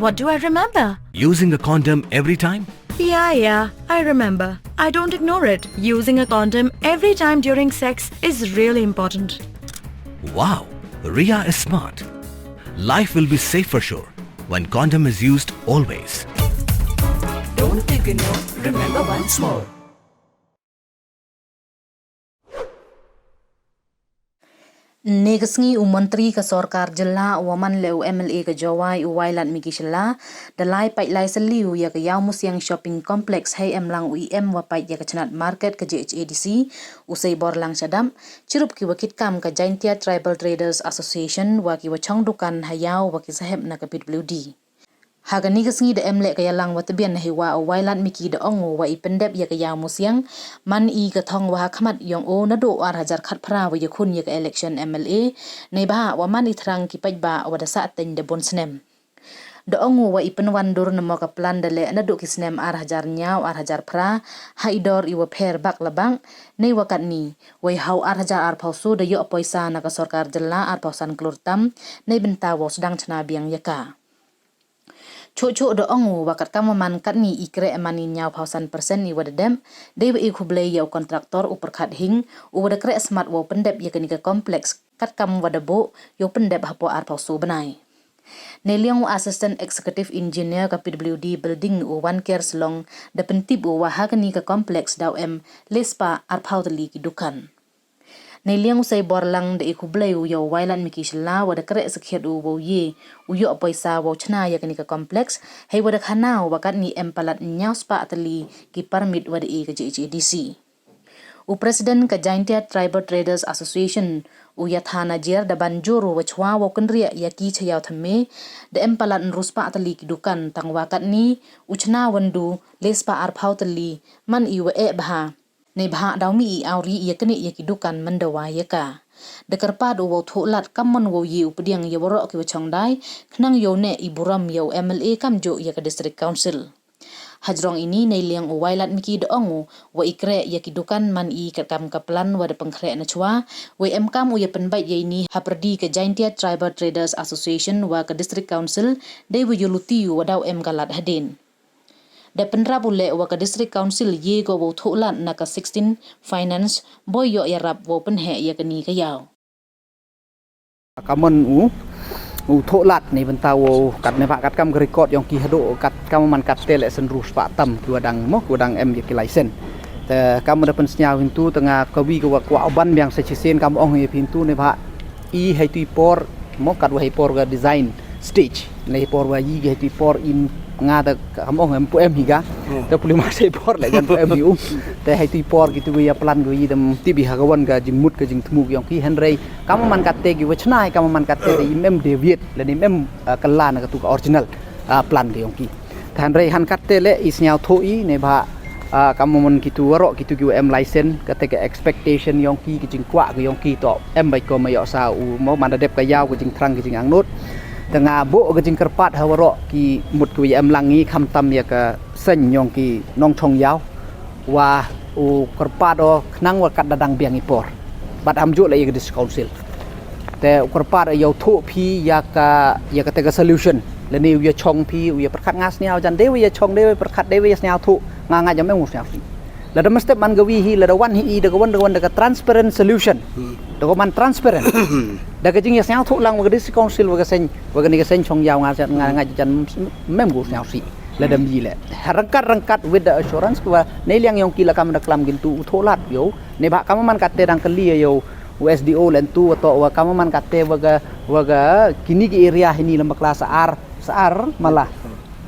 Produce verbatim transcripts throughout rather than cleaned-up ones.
What do I remember? Using a condom every time? Yeah, yeah, I remember. I don't ignore it. Using a condom every time during sex is really important. Wow, Ria is smart. Life will be safe for sure when condom is used always. Don't ignore, remember once more. Ynne ka sngi u Montri ka Sorkar Jylla u wa man leh u M L A ka Jowai u Wailadmiki Shylla da lai pait lai sylli u ya ka Iawmusiang Shopping Complex hei emlang u i em wa pait ya ka chnat market ka J H A D C, u Seiborlang Shadap, chirup ki wa kit kam ka Jaintia Tribal Traders Association wa ki wa chong dukan ha Iaw wa ki sahep na ka P W D. Ha kani ka sngi da em leh ka yalang wa tbian hei wa u Wailadmiki da ong u wa i pyndep ya ka Iawmusiang man i ka thong wa ha khmat yong u naduh ar hajar khatphra wa yakhun ya ka election M L A, neibhah wa man i thrang ki paidbah wa da sahteng da bun snem. Da ong u wa i pynwandur namo ka plan da leh naduh ki snem ar hajar ynñiaw ar hajar phra ha i dor i wa pher bak la bak, nei wa katni, wei ha u ar hajar arphaw soo da yoh poisa na ka Sorkar Jylla arphaw san klur tam, neibynta wow sdang chna biang ya ka. Chooh chooh da ong u wa katkam wa man katni i kreh man i ynñiawphaw san percent i wa da dep, dei wa i khublei ya u kontraktor u Pyrkhat Hing, u wa da kreh smat wow pyndep ya kani ka complex katkam wa da buh yow pyndep hapoh arphaw soo bnai. Neiliang u Assistant Executive Engineer ka P W D Building u Wanker Slong da pyntip u wa ha kani ka complex daw em le spah arphaw tylli ki dukan. Neiliang u Seiborlang da i khublei u ya u Wailadmiki Shylla wa da kreh sakhiat u wow ye u yoh poisa wow chna ya kani ka complex, hei wa da khana u wa katni em palat ynñiaw spah tylli ki permit wa da e ka J H A D C. U President ka Jaintia Tribal Traders Association u Yatha Najiar da ban jur u wa chwa wow kynriah ya ki cha Iawthymme, da em palat ynru spah tylli ki dukan, tang wa katni u chna wyndu le spah arphaw tylli man i wa eh bha. Neibhah daw mih i awri ya kani ya ki dukan myndawa ya ka. Da kyrpad u wow thoh lad kammon wow ye u pdiang ya waroh ki wa chongdai, khnang yow neh i burom ya u M L A kamjooh ya ka District Council. Hajrong ini neiliang u Wailadmiki da ong u wa i kreh ya ki dukan man i katkam ka plan wa da pynkhreh na chwa, wei emkam u ya pynbait ya ini hapyrdi ka Jaintia Tribal Traders Association wa ka District Council, dei wa yoh luti u wa daw em ka lad hadien. Da pynrap u leh wa ka District Council ye ko wow thoh lad na ka sixteen Finance boi yoh yarap wow pynheh ya kani ka yaw. Kammon u, u thoh lad neibynta wow kat neibhah katkam ka record yong ki haduh katkam man katte leh san ynru spah tam ki wa dang mo, ki wa dang em ya ki license. Te kammon da pynsngew hintu tang nga kawi ka wa kwah u ban biang sa chisien kam ong ya phi hintu neibhah i hei tu i por mo, kat wa hei por ka design stage. Nei por wa yi ki hei tu i por in nga da kam ong em pu em hi ga. Hmm. Te puli ma sei por le gan pu em hi u. Te hei tu i por ki tu ya plan ko yi dam tip i ha ka wan ka jingmut ka jingthmu yong ki, hynrei kam man katte ki wa chna, kam man katte te im em deviate le im em, ah, kylla na ka tu ka original, ah, plan ka yong ki. Te hynrei han katte le i sngewthuh i neibhah, ah, kammon ki tu waroh ki tu ki wa em license, katte ka expectation yong ki, ki jingkwah ka yong ki toh em bait ko ma yoh sa u mo man da dep ka yaw ka jingthrang ka jingangnud. Te nga buh ka jingkyrpad ha waroh ki mut ki wa ya em lang i khamtam ya ka seng yong ki nongchong yaw wa u kyrpad o khnang wa kat da dang biang i por. Bad ham jooh le ya ka District Council. Te u kyrpad o yow thoh phi ya ka, ya katte ka solution. Lane u ya chong phi, u ya pyrkhat, nga sngewjan dei u ya chong, dei u ya pyrkhat, dei u ya sngewthuh, nga nga jam em u sngewthuh. Lada mynstep man kawi hi, lada wan hi i, da ka wan, da ka wan, da ka transparent solution. Hmm. Da ka man transparent. Da ka jing ya sngewthuh lang wa ka District Council, wa ka seng, wa kani ka seng chong yaw nga, nga, nga jan em u sngewthuh. Lada mi le. Ryngkat, ryngkat with the assurance wa neiliang yong ki la kam da klam kin tu u thoh lad yow. Neibhah kam man katte dang kali yow. U S D O len tu wa toh wa kam man katte wa ka, wa ka kini ki area hini lama kla sa ar, sa ar mala.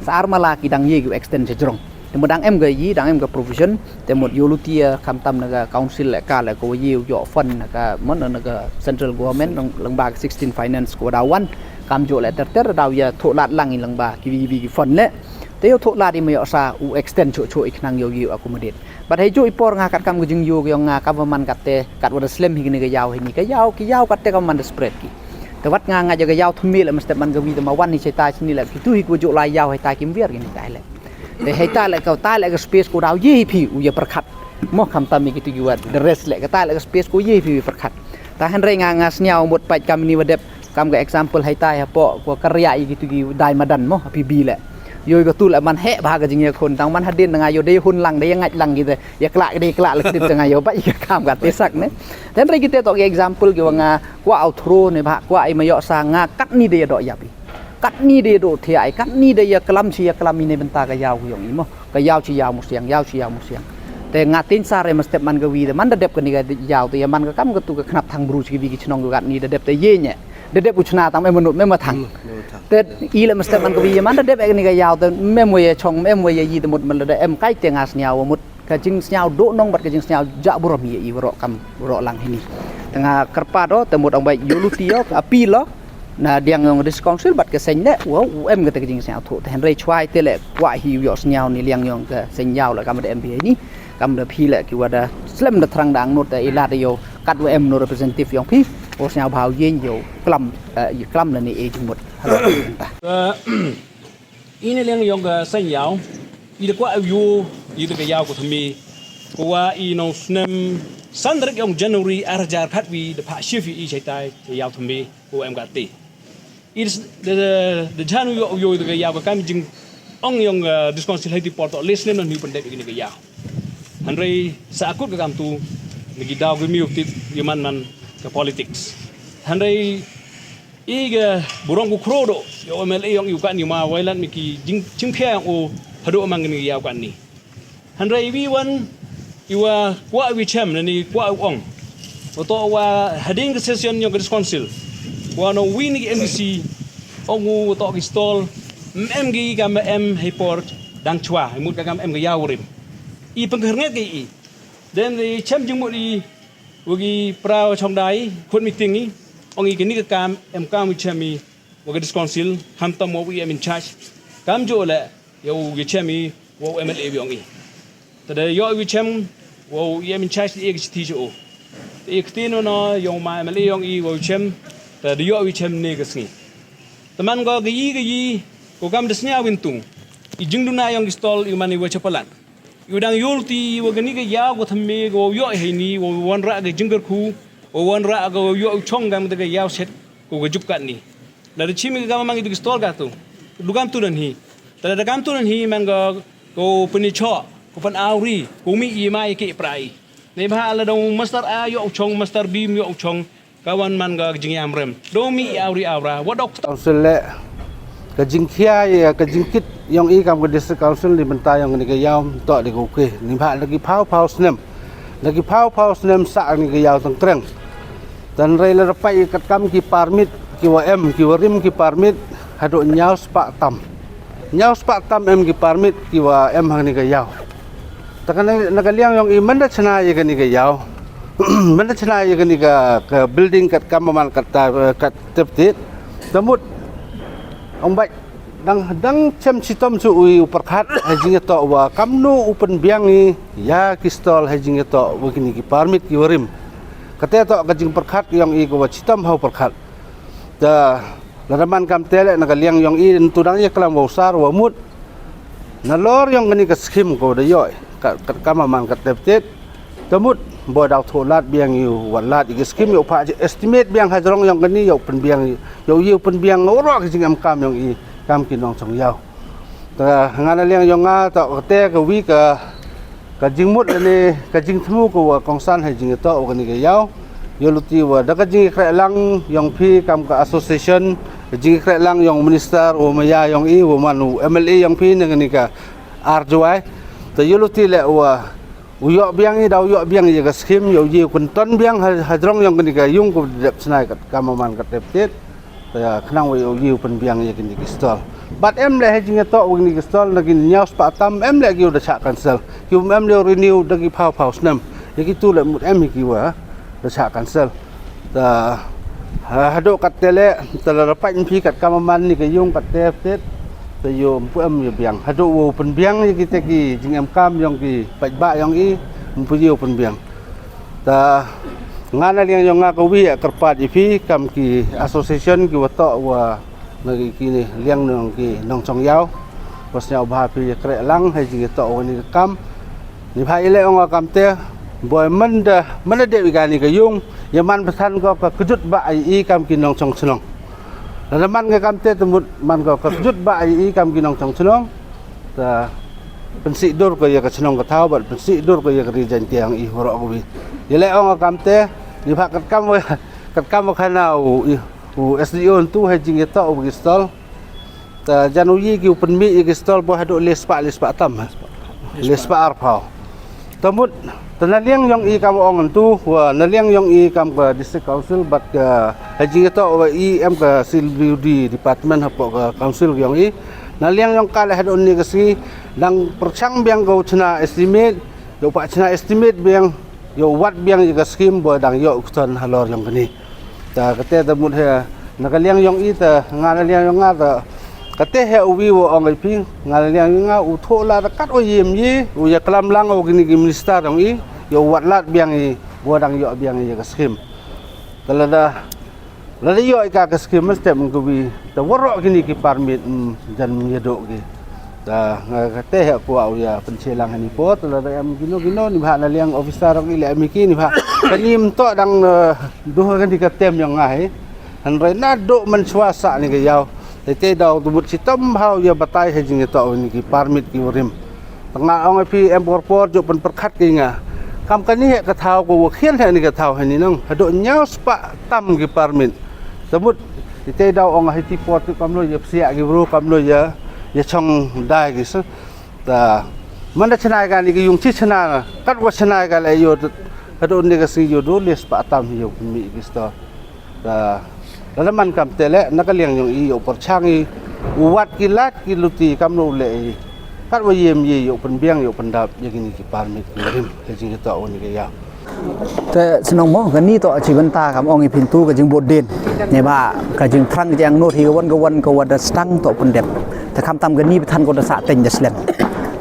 Sa ar mala ki dang ye ki extend cha jrong. Te mut dang em ka yi, dang em ka provision, te mut yoh luti ya khamtam na ka council le ka le ko ye u yoh fund na ka, mon na ka central government, nong lang ba ka sixteen finance ko da wan, kamjooh le ter ter daw ya thoh lad lang i lang ba ki wi wi ki fund le. Te yoh thoh lad i ma yoh sa u extend chooh chooh i khnang yoh ye u accommodate. Bad hei jooh i por nga katkam ka jingyoh ka yong nga kam man katte, kat wa da slem hi kani ka yaw hini ka yaw, ki yaw katte kam man da spread ki. Te wat nga nga ja ka yaw thymme le mynstep man kawi te ma wan hi chai tai chini le ki tu hi ko jooh lai yaw hei tai kim wiar kini tai le. Te hei tai le ka tai le ka space ko daw ye hi phi u ya pyrkhat. Mo khamtam i ki tu ki wa the rest le ka tai le ka space ko ye hi phi u ya pyrkhat. Ta hynrei nga nga sngew mut pait kam ini wa dep Kam ka example heitai hapoh, ko kariah i kitu ki dai madan mo, ha P B le. Yoh i katu le man heh bha ka jingyakhun, tang man hadien nga yoh dei hun lang, dei ngait lang kite, ya kla, dei kla le kdip te nga yoh, ba i ka kam ka te sak ne. Tang re kite toh ki example ki wa nga, kwah outro ne bha, kwah i ma yoh sa nga, katni dei ya doh ya pi. Katni dei ya doh thiah i, katni dei ya klam chi ya klam i ne bynta ka yaw yong i mo. Ka yaw chi yaw musiang, yaw chi yaw musiang. Te nga tin sa re ma step man ka wi te, man da dep ka ni ka yaw te, ya man ka kam ka tu ka khnap thang bru chi ki wi ki chnong ka ni da dep te ye nye. Da dep u chna tam em manu, em ma thang. Hmm, em ma thang. Te i le ma step man ka wi ya man da dep ka ni ka yaw te, em wa ya chong, em wa ya yi te mut man la da em kai te nga sniaw mut. Ka jingsniaw doh nong bad ka jingsniaw jah burom ya i waroh kam, waroh lang hini. Te nga kyrpad o, te mut ong bai yoh luti o, ka appeal o. Na liang yong District Council bad ka seng le, wow, u em kata ka jingsniaw thoh. Te hynrei chwa i te le, kwah hi yoh sniaw ni liang yong ka seng yaw le kam da em phi ni, kam da phi le ki wa da slem da thrang da ang nut da i la da yoh, kat wa em no representative yong phi, wow sniaw bha u yeng yoh, klam, eh, i klam le ni e jingmut. Hello, ta. Eh, i ne liang yong ka seng yaw, i da kwah yoh, i da ka yaw ko thymme, ko wa i nong snem, san tarik yong January, ar hajar khatwi, da phah shift i chaitai, ka yaw thymme. Ko em ka te. I de, de, de jan u yoh, u yoh de ka yaw ka kam jingong yong, eh, District Council hei ti por toh le snem na ni u pyndep i kini ka yaw. Hynrei sa akut ka kam tu, ni ki daw ki mi u tip, i man man ka politics. Hynrei i ka burom ku khro doh, yoh M L A yong i u ka ni ma wai lan mi ki jing, jingkhia yong u haduh man kini ka yaw ka ni. Hynrei i wi wan, i wa kwah wi chem, na ni kwah ong. Wa toh wa hadien ka session yong ka District Council. Wa no wi ni ki M D C, ong u wa toh ki stall, em ki kam em hei por dang chwa, hei mut ka kam em ka yaw rim. I pynkhyrnget ki i. Then i chem jingmut i, wa ki pra wa chong dai, khut meeting i, ong i kini ka kam, em kam wi chem i, wa ka District Council, ham tam wa u em in charge. Kam jo le, yow u chem i, wa u M L A wi ong i. Te da yoh wi chem, wa u em in charge, i ka chithi jo. Te i kti no no, yow ma M L A yong i, wa u chem, te da yoh wi chem ne ka sngi. Te man ko ka yi ka yi, ko kam da sniaw win tung. I jingduna yong ki stall, i man i wa chapalan. I wa dang yoh luti, wa kani ka yaw ko thymme, ko yoh hei ni, wa wanrah ka jingkyrkhu, wa wanrah ka yoh u chong kam te ka yaw set, ko ka jup kat ni. Lada chim i ka kam mang i tu ki stall ka tu. Du kam tu nan hi. Te lada kam tu nan hi man ka ko pyni choh, ko pyn awri, ko mi i mai ki prai. Nei bha lada master A yoh u chong, master B yoh u chong, ka wan man ka jingyam rem. Do mi i awri awra, wa dok. Council le, ka jingkhia ya, ka jingkit yong i kam ka District Council ni bynta yong ni ka yaw, toh di ko ke. Ni bha lagi phaw phaw snem. Lagi phaw phaw snem sa ni ka yaw tang kreng. Tang rei le rapai kat kam ki permit, ki wa em, ki wa rim ki permit, haduh nyaw spah tam. Nyaw spah tam em ki permit, ki wa em hang ni ka yaw. Ta ka na, na ka liang yong i man da chna ya kani ka yaw. Man da chna ya kani ka, ka building kat kam man kat ta, kat tep tit. Tamut, ong bai, dang, dang chem chitom chu u i u pyrkhat, ha jingtoh wa, kamnu u pynbiang i, ya ki stall ha jingtoh wa kini ki permit ki wa rim. Kate toh ka jingpyrkhat yong i ko wa chitom ha u pyrkhat. Ta, lada man kam te le na ka liang yong i, ntu dang ya klam wa u sar wa mut. Na lor yong kani ka scheme ko da yoh, ka, ka, kam man ka tep tit. Tamut, bo daw thoh lad biang yow, wa lad i ka scheme yow pha estimate biang ha jrong yong kani yow pynbiang, yow yow pynbiang nga u roh ka jingem kam yong i, kam ki nongchong yaw. Ta nga na liang yong nga, ta kate ka wi ka, ka jingmut lane, ka jingthmu ko wa kongsan ha jingtoh wa kani ka yaw. Yow luti wa, da ka jingkhreh lang yong phi kam ka association, ka jingkhreh lang yong minister, wa maya yong i, wa man u M L A yong phi na kani ka ar Jowai. Ta yow luti le wa, u yoh biang i, daw yoh biang i ya ka scheme, yow yow pynton biang ha, ha jrong yong kani ka yung ko dep chna kat kam man kat tep tit. Ta khnang wa yow yow pynbiang ya kini ki stall. Bad em le ha jingtoh wa kini ki stall, na ki nyaw spah tam, em le ki yow da chah cancel. Ki em le renew da ki phaw phaw snem. Ya ki tu le mut em ki wa da chah cancel. Ta, ha, haduh kat te le, ta la rapai phi kat kam man ni ka yung kat tep tit. Ta yow mpu em yow biang. Haduh wa pynbiang ya ki te ki jingem kam yong ki paidbah yong i, mpu yow pynbiang. Ta nga na liang yong nga ka wi ya kyrpad i phi kam ki association ki wa toh wa na ki, kini liang nong ki nongchong yaw. Wa sniaw bha phi ya khreh lang ha jingtoh wa ni ka kam. Ni bha i le ong wa kam te, boi man da, man da dep i kani ka yung, ya man pthan ko ka kjut ba i kam ki nongchong chnong. Lada man ka kamte te mut man ka kyrjut ba i, i kam ki nongchong chnong. Ta pynsih dur ko ya ka chnong ka thaw, bad pynsih dur ko ya ka ri Jaiñtia i waroh kawi. Ya le ong ka kamte, neibhah katkam wa, katkam wa khana u, i, u S D O yntu ha i jingyatoh u ki stall. Ta jan u yi ki u pynmih ya ki stall bo hadooh le spah, le spah tam, ha. Le spah arphaw. Ta mut, ta na liang yong i kam ong yntu, wa na liang yong i kam ka District Council, bad ka ha i jingyatoh wa i em ka C W D department hapoh ka council yong i. Na liang yong ka le hadooh ni ka sngi, dang pyrchang biang ka u chna estimate, yow pa chna estimate biang, yow wad biang ya ka scheme bo dang yoh u kton halor yong kani. Ta kate ta mut he, na ka liang yong i ta, nga na liang yong nga ta, kate he u wi wa ong i phi, nga na liang yong nga u thoh la ta kat o yem ye, u ya klam lang o kini ki minister yong i, yow wad lad biang i, bo dang yoh biang i ya ka scheme. Ta lada, lada yoh i ka ka scheme, mesti em ka wi, ta waroh kini ki permit, mm, jan ya dooh ki. Ta nga kate he kwah u ya pynche lang hani por, ta lada em kino kino, neibhah na liang officer yong i le em i ki, neibhah kani ym toh dang, eh, duh kani ka term yong nga hi. Hynrei na dooh mynchwa sah ni ka yaw. Te te daw tu mut chitom bha u ya batai ha i jingyatoh wa ini ki permit ki warim. Nga ong i phi em por por jooh pynpyrkhat ki nga. Kam kani he ka thaw ko wa khian he ni ka thaw hani nong. Hadooh ynñiaw spah tam ki permit. Ta mut, ite daw ong hi ti por tu kamno ya psiah ki bru, kamno ya, ya chong dai ki sa. Ta, man da chna ka ni ki yung chi chna, kat wa chna ka le yoh, hadooh ni ka sngi yoh dooh le spah tam yow pynmih ki stall. Ta, lada man kamte le, na ka liang yong i yow pyrchang i, u wad ki lad ki luti kamno le i. Kat wa yem ye yow pynbiang yow pyndap ya kini ki permit ki warim, ha i jingyatoh wa ini ka yaw. Te chnong mo, kani toh chi bynta kam ong i phi yntu ka jingbooddien. Neibhah ka jingthrang jingangnud hi ka wan ka wan ka wa da sdang toh pyndep. Te khamtam kani pathan ko da sah teng da slem.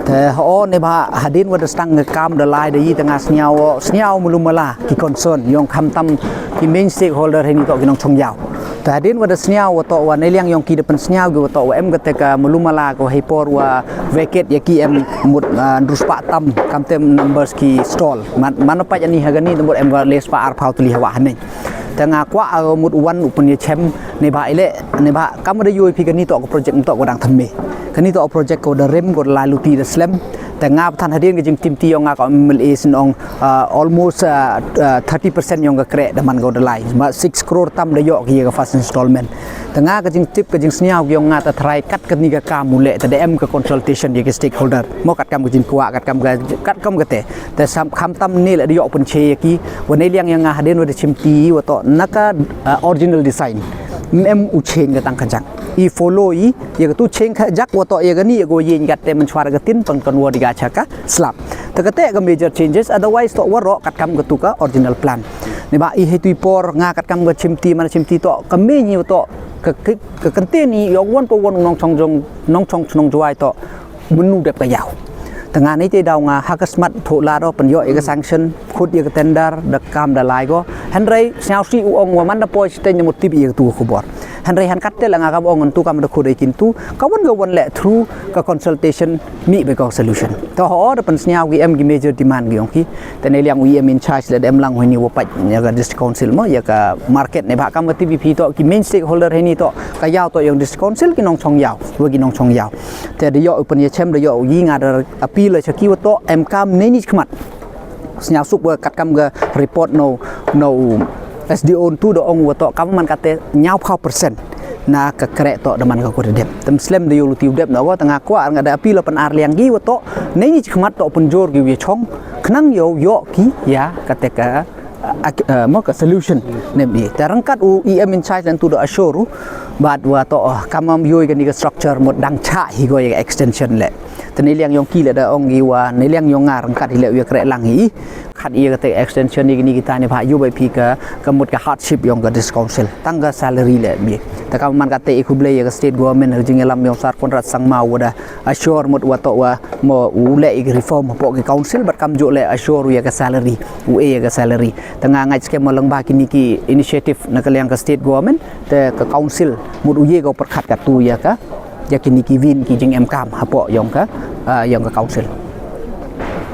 Te ho neibhah hadien wa da sdang ka kam da lai da yi te nga sniaw, sniaw malu mala ki concern yong khamtam ki main stakeholder hani toh ki nongchong yaw. Te hadien wa da sniaw wa toh wa na liang yong ki da pynsniaw ki wa toh wa em kate ka malu mala ko hei por wa vacate ya ki em mut, ah, ynru spah tam kamte numbers ki stall. Man, man pat ani ha kani te mut em ka le spah arphaw tylli hawa haneng. Te nga kwah, ah, mut wan u pynyachem neibhah i le, neibhah kam da yoh i phi kani toh ka project ym toh ko dang thymme. Kani toh ka project ko da rim ko da lai luti da slem. Te nga pathan hadien ka jingtimti yong nga ka M L A sin ong, ah, almost, ah, ah, thirty percent yong ka kreh da man ko da lai. Ma six crore tam da yoh ki ya ka first installment. Te nga ka jingtip ka jingsniaw ki yong nga ta thrai kat kani ka kam u le, te da em ka consultation ya ki stakeholder. Mo katkam ka jingkwah, katkam ka, katkam kate. Te sam khamtam ni le da yoh pynche ya ki, wa na liang yong nga hadien wa da chimti wa toh na ka, ah, original design. Ym em u change ka tang ka jak. I follow i, ya ka tu change ka jak wa toh ya kani ya ko yeng kat te mynchwa ka tin pang kan wa di ka cha ka slab. Te kate ka major changes, otherwise toh waroh katkam ka tu ka original plan. Neibhah i hei tu i por nga katkam ka chimti, man chimti toh, ka main i toh, ka, ka, ka contain i, yow wan pa wan nongchong jong, nongchong chnong Jowai toh, mynnu dep ka yaw. Te nga neite daw nga ha ka smat thoh la do pynyoh ya ka sanction, khut ya ka tender, da kam da lai ko. Hynrei sniaw si u ong wa man da poi chiteng da mut tip ya ka tu ka khubor. Hynrei han kat te la nga kam ong yntu kam da khut ai kin tu, ka wan ka wan le through ka consultation mih be ka solution. Te ho da pynsniaw ki em ki major demand ki yong ki. Te na liang u E M in charge le da em lang hoi ni wa pait ya ka district council mo, ya ka market neibhah kam ka T V P toh, ki main stakeholder hei ni toh, ka yaw toh yong district council, ki nongchong yaw, wa ki nongchong yaw. Te da yoh u pynyachem, da yoh u yi, nga da appeal cha ki wa toh em kam nei ni khmat. Sniaw suk wa katkam ka report no, no S D O yntu da ong wa toh kam man kate ynñiaw phaw percent na ka kreh toh da man ka ko da dep. Te ym slem da yoh luti u dep na wa, te nga kwah nga da appeal pan ar liang ki wa toh nei ni khmat toh pynjor ki wa chong, khnang yow yoh ki ya kate ka, ah, ah, mo ka solution nem i. Te ryngkat u E M in charge yntu da assure u, bad wa toh, ah, kam am yoh kani ka structure mut dang chah hi ko ya ka extension le. Te nei liang yong ki le da ong ki wa, nei liang yong nga ryngkat hi le u ya kreh lang hi. Khat ya kate extension ni kini kita neibhah yoh bai phi ka, ka mut ka hardship yong ka district council. Tang ka salary le mi. Te kam man kate i khublei ya ka state government ha ka jingyalam yong Sir Conrad Sangma wa da assure mut wa toh wa mo u le i reform hapoh ki council, bad kam jooh le assure u ya ka salary, u e ya ka salary. Te nga ngait skhem mo lang ba kini ki initiative na ka liang ka state government, te ka council mut u ye ko pyrkhat katu ya ka, ya kini ki win ki jingem kam hapoh yong ka, ah, yong ka council.